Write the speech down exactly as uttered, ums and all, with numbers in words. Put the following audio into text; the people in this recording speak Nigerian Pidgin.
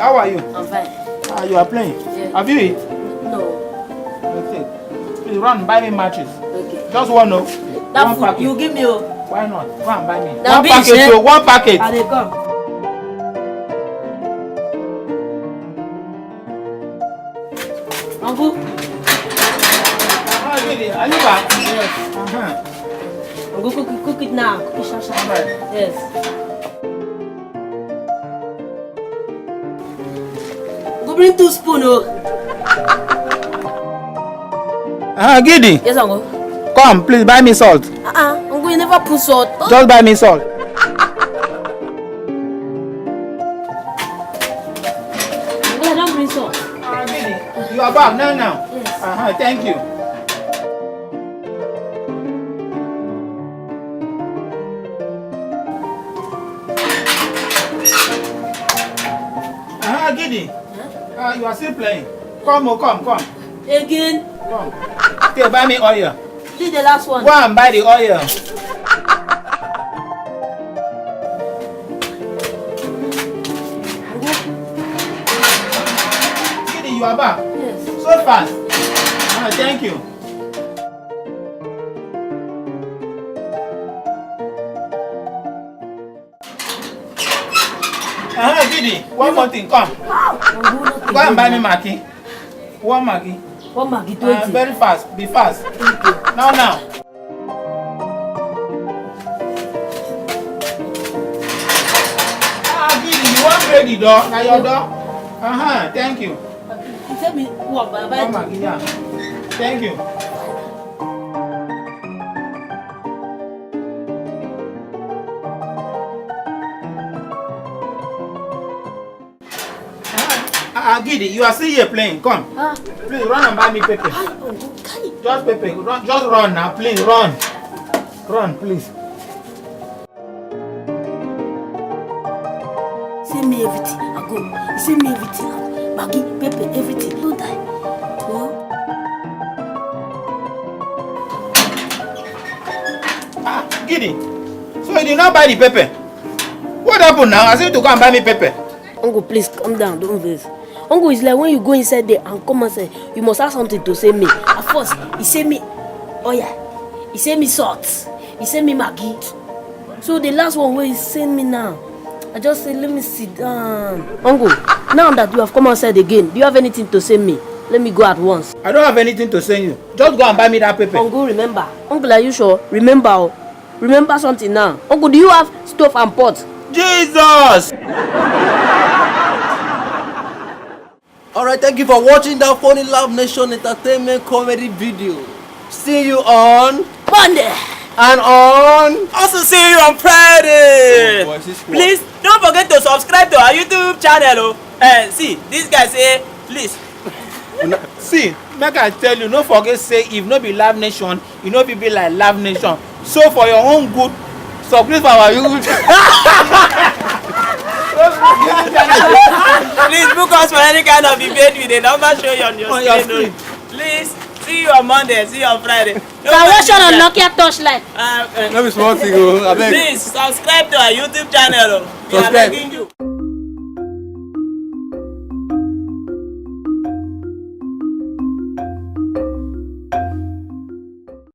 How are you? I'm fine. Ah, you are playing. Yeah. Have you eaten? No. Okay. Please run, buy me matches. Okay. Just one, no? That One food packet. You give me, oh. Why not? Go and buy me. That One beans, packet, eh? So one packet. I dey come. Uncle, Ah, really? Are you back? Yes. Uh-huh. Uncle, cook it, cook it now. Cook it sharp, sharp. Alright. Yes. Go bring two spoon, oh. Ah, Gidi, Yes, Uncle. Come, please buy me salt. Uh-uh, Uncle, you never put salt. Oh, Just buy me salt. Uncle, I don't bring salt. Ah, Gidi, you are back now, now. Yes. Uh-huh, thank you. Ah, Gidi, uh, you are still playing. Come, oh, come, come. Again. Come. Okay, buy me oil. This is the last one. Go and buy the oil. Gidi, you are back. Yes. So fast. Ah, thank you. Ah, Gidi, one more thing, come. Uncle, not Go and buy me again. Maggi. One Maggi. One Maggi Ah, twenty. Very fast, be fast. Now, now. Ah, Gidi, you wan break the door? Na your door. Uh-huh, thank you. He tell me, what, buy, buy One Maggi, yeah. Thank you. Ah, ah, Gidi, you are still here playing. Come. Ah. Please run and buy me pepper. Hi, Uncle, carry. Just pepper. Run, just run now, please. Run. Run, please. Send me everything. I go. He send me everything. Maggi, pepper, everything. Don't die. Oh. Ah, Gidi. So you did not buy the pepper? What happened now? I said to go and buy me pepper. Uncle, please calm down. Don't vex. Uncle, it's like when you go inside there and come outside, you must have something to send me. At first, he send me oil. He send me salt. He send me Maggi. So the last one wey he send me now, I just say, let me sit down. Uncle, now that you have come outside again, do you have anything to send me? Let me go at once. I don't have anything to send you. Just go and buy me that pepper. Uncle, remember. Uncle, are you sure? Remember, oh. Remember something now. Uncle, do you have stove and pot? Jesus! Alright, thank you for watching that funny Love Nation Entertainment comedy video. See you on Monday. And on. Also see you on Friday. Oh, boy, this squad. Please don't forget to subscribe to our YouTube channel. Oh, uh, see, this guy say, please. See, make I tell you, no forget say if no be Love Nation, you no fit be like Love Nation. So for your own good, subscribe for our YouTube. Please book us for any kind of event with the number show you on your On your screen. screen. Please see you on Monday, see you on Friday. No Salvation mind and media. Nokia torchlight. Uh, uh, No be small thing o, abeg. Please subscribe to our YouTube channel. Oh. We are Subscribe. Begging you.